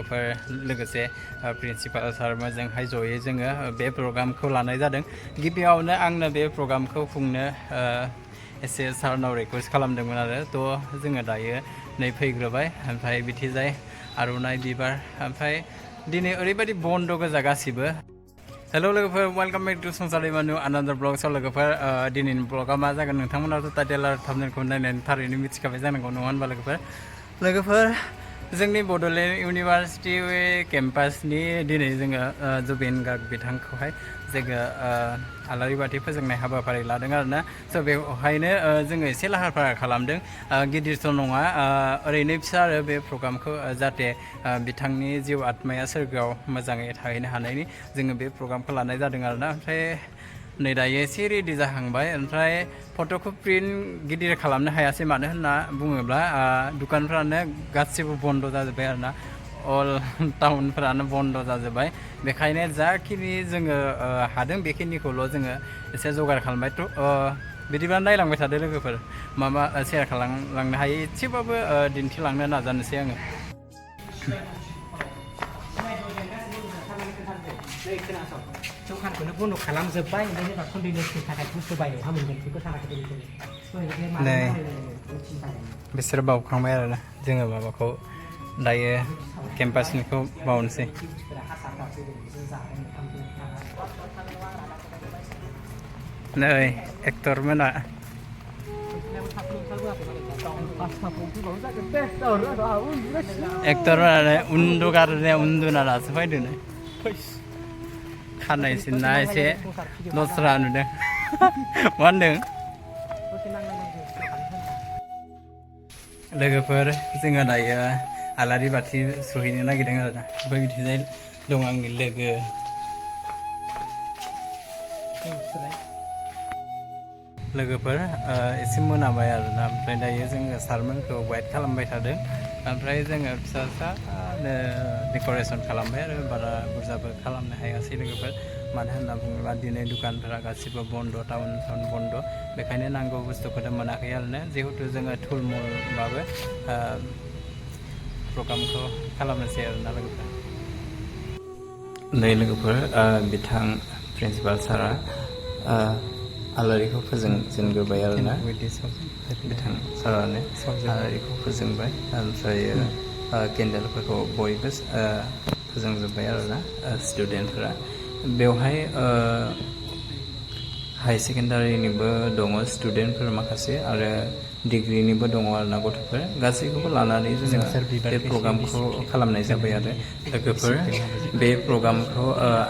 लोगोफोर लोगोसे प्रिन्सिपाल सारमोनजोंहाय जयै जोङो बे प्रग्रामखौ लानाय जादों। गिबियावनो आंनो बे प्रग्रामखौ खुंनो एसे सारनाव रिकुवेस्ट खालामदोंमोन आरो थ' जोङो दायो नै फैग्रोबाय ओमफ्राय बिथिजाय आर'नाइ बिबार ओमफ्राय दिनै ओरैबायदि बन्द' गोजा गासिबो। हेल' लोगोफोर वेलकाम बेक टु संसार दैमानु आनादार ब्लग्सआव लोगोफोर दिनैनि ब्लगआ मा जागोन नोंथांमोनाथ' टाइटेल आरो थाम्बनेलखौ नायनानै थारैनो मिथिखाबाय जानांगौ नङा होनबा लोगोफोर जोंनि बड'लेण्ड इउनिभार्सिटि केम्पासनि दिनै जोङो जुबिन गार्ग बिथांखौहाय जोङो आलारि बाथि फोजोंनाय हाबाफारि लादों आरोना स' बेवहायनो जोङो एसे लाहार फाहार खालामदों। गिदिरथ' नङा ओरैनो फिसा आरो बे प्रग्रामखौ जाहाथे बिथांनि जिउ आत्माया सोरगोआव मोजाङै थाहैनो हानायनि जोङो बे प्रग्रामखौ लानाय जादों आरोना। ओमफ्राय नै दायो एसे रेडि जाहांबाय ओमफ्राय फट'खौ प्रिन्ट गिदिर खालामनो हायासै मानो होनना बुङोब्ला दुखानफ्रानो गासिबो बन्द' जाजोब्बाय आरोना अल टाउनफ्रानो बन्द' जाजोब्बाय। बेखायनो जाखिनि जोङो हादों बेखिनिखौल' जोङो एसे जगार खालामबाय। बिदिबा नायलांबाय थादो लोगोफोर मा मा सेयार खालामलांनो हायो एसेबाबो दिन्थिलांनो नाजानोसै आङो। दखानखौनो बन्द' खालामजोब्बाय ओमफ्राय जोंहा कन्टिनिउसनि थाखाय बुस्थु बायनोहा मोनगोन बेखौ थाखाय नै बिसोर बावखांबाय आरोना जोङो माबाखौ दायो केम्पासनिखौ बावनोसै। नै एक्टरमोना एक्टरमोनानो उन्दुना दासो फैदों खानाय सिनना एसे दस्रा नुदों मा होनदों लोगोफोर जोङो दायो आलारि बाथि सुहैनो नागिरदों आरोना ओमफ्राय बिथिंजाय दं आंनि लोगो लोगोफोर एसे मोनाबाय आरोना ओमफ्राय दायो जोङो सारमोनखौ वेट खालामबाय थादों ओमफ्राय जोङो फिसा फिसानो डेक'रेसन खालामबाय आरो बारा बुरजाबो खालामनो हायासै लोगोफोर मानो होनना बुङोब्ला दिनै दुखानफोरा गासिबो बन्द' टाउन बन्द' बेखायनो नांगौ बुस्थुखौनो मोनाखै आरोना जिहेतु जोङो थुलमुलबाबो प्रग्रामखौ खालामनोसै आरोना लोगोफोर। नै लोगोफोर बिथां प्रिन्सिपाल सारा आलारिखौ फोजोंग्रोबाय आरोना बिथां सारानो आलारिखौ फोजोंबाय ओमफ्राय केन्डेलफोरखौ बयबो फोजोंजोब्बाय आरोना स्टुडेन्टफोरा बेवहाय हाई सेकेन्डारिनिबो दङ स्टुडेन्टफोर माखासे आरो डिग्रिनिबो दङ आरोना गथ'फोर गासैखौबो लानानै जोङो बे प्रग्रामखौ खालामनाय जाबाय आरो लोगोफोर बे प्रग्रामखौ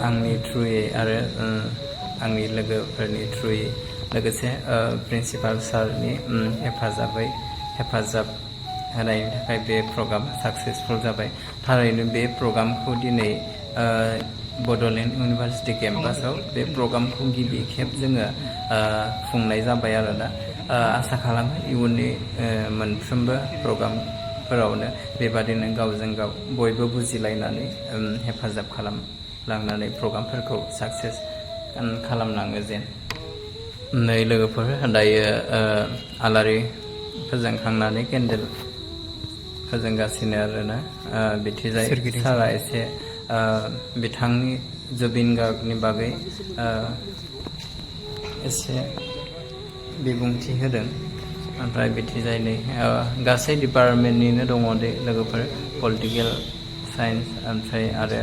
आंनि थ्रुयै आरो आंनि लोगोफोरनि थ्रुयै लोगोसे प्रिन्सिपाल सारनि हेफाजाब होनायनि थाखाय बे प्रग्राम साक्सेसफुल जाबाय। थारैनो बे प्रग्रामखौ दिनै बड'लेण्ड इउनिभार्सिटि केम्पासाव बे प्रग्रामखौ गिबि खेब जोङो खुंनाय जाबाय आरोना आसा खालामो इयुननि मोनफ्रोमबो प्रग्रामफोरावनो बेबादिनो गावजों गाव बयबो बुजिलायनानै हेफाजाब खालामलांनानै प्रग्रामफोरखौ साक्सेस खालामलाङो जेन। नै लोगोफोर दायो आलारि फोजोंखांनानै केन्डेल फोजोंगासिनो आरोना बिथिजाय सारा एसे बिथांनि जुबिन गार्गनि बागै एसे बिबुंथि होदों ओमफ्राय बिथिजाय नै गासै डिपार्टमेन्टनिनो दङ दे लोगोफोर पलिटिकेल साइन्स ओमफ्राय आरो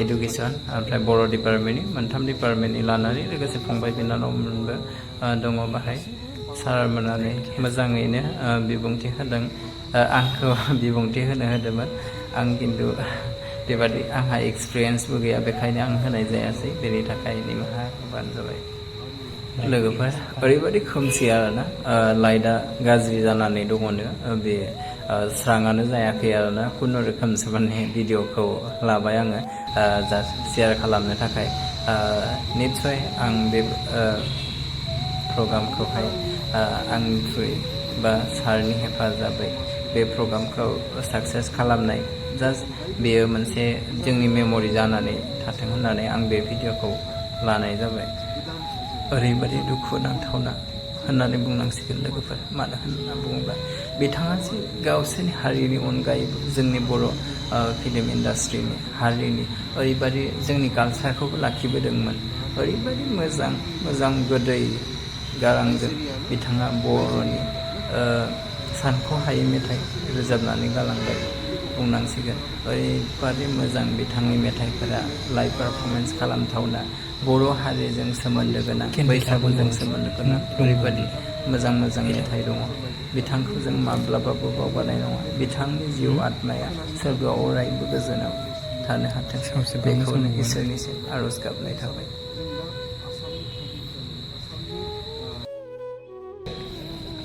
इडुकेसन ओमफ्राय बर' डिपार्टमेन्टनि मोनथाम डिपार्टमेन्टनि लानानै लोगोसे फंबाय बिनानावमोनबो दङ बाहाय सारमोनानो मोजाङैनो बिबुंथि होदों आंखौ बिबुंथि होदोंमोन आं खिन्थु बेबादि आंहा एक्सपिरियेन्सबो गैया बेखायनो आं होनाय जायासै बेनि थाखाय निमाहा होबानो जाबाय। लोगोफोर ओरैबायदि खोमसि आरोना लाइटआ गाज्रि जानानै दङनो बे स्राङानो जायाखै आरोना खुनुरोखोमसो माने भिडिअखौ लाबाय आङो जास्ट शेयार खालामनो थाखाय निस्सय आं बे प्रग्रामखौहाय आंनि थ्रुयै बा सारनि हेफाजाबै बे प्रग्रामखौ साक्सेस खालामनाय जास्ट बेयो मोनसे जोंनि मेम'रि जानानै थाथों होननानै आं बे भिडिअखौ लानाय जाबाय। ओरैबायदि दुखु नांथावना होननानै बुंनांसिगोन लोगोफोर मानो होनना बुङोब्ला बिथाङा जे गावसोरनि हारिनि अनगायैबो जोंनि बर' फिल्म इन्डास्ट्रिनि हारिनि ओरैबायदि जोंनि कालसारखौबो लाखिबोदोंमोन ओरैबायदि मोजां गोदै गारांजों बिथाङा बर'नि सानख'हायै मेथाइ रोजाबनानै गालांबाय बुंनांसिगोन ओरैबादि मोजां बिथांनि मेथाइफोरा लाइभ पारफरमेन्स खालामथावना बर' हारिजों सोमोन्दो गोनां बैसागुजों सोमोन्दो गोनां ओरैबादि मोजां मेथाइ दङ बिथांखौ जों माब्लाबाबो बावगारनाय नङा बिथांनि जिउ आत्माया सोरगोआव अरायबो गोजोनाव थानो हाथों बेखौनो इसोरनिसिम आर'ज गाबनाय थाबाय।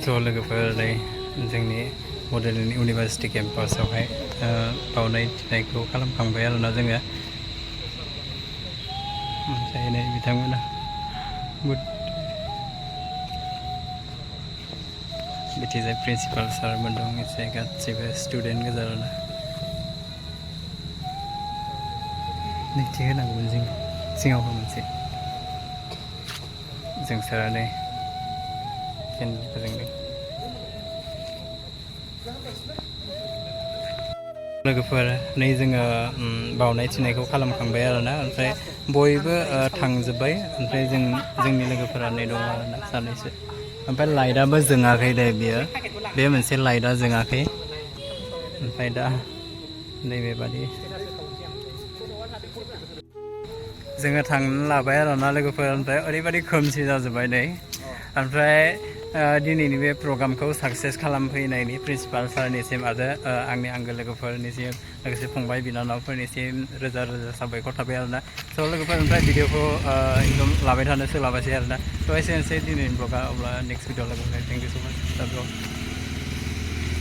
ज' लोगोफोर जोंनि बड'लेण्ड इउनिभारसिटि केम्पासावहाय बावनाय थिनायखौ खालामखांबाय आरोना जोङो ओमफ्राय नै बिथांमोना बिथिजाय प्रिन्सिपाल सारमोन दं एसे गासिबो स्टुडेन्ट गोजा आरोना नैथि होनांगौमोन जों सिङावबो मोनसे जों सारा नै केन्डल फोजोंदों लोगोफोर नै जोङो बावनाय थिनायखौ खालामखांबाय आरोना ओमफ्राय बयबो थांजोब्बाय ओमफ्राय जोंनि लोगोफोरा नै दङ आरोना सानैसो ओमफ्राय लाइटआबो जोङाखै दे बे मोनसे लाइटआ जोङाखै ओमफ्राय दा नैबेबादि जोङो थांनो लाबाय आरोना लोगोफोर ओमफ्राय ओरैबादि खोमसि जाजोब्बाय नै ओमफ्राय दिनैनि बे प्रग्रामखौ साक्सेस खालामफैनायनि प्रिन्सिपाल सारनिसिम आरो आंनि आंगो लोगोफोरनिसिम लोगोसे फंबाय बिनानावफोरनिसिम रोजा साबायखर थाबाय आरोना स' लोगोफोर ओमफ्राय भिडिअखौ एकदम लाबाय थानो सोलाबासै आरोना थ' एसेनोसै दिनैनि ब्लगा अब्ला नेक्स्ट भिडिअ लोगो मोनगोन थेंक इउ स' माच।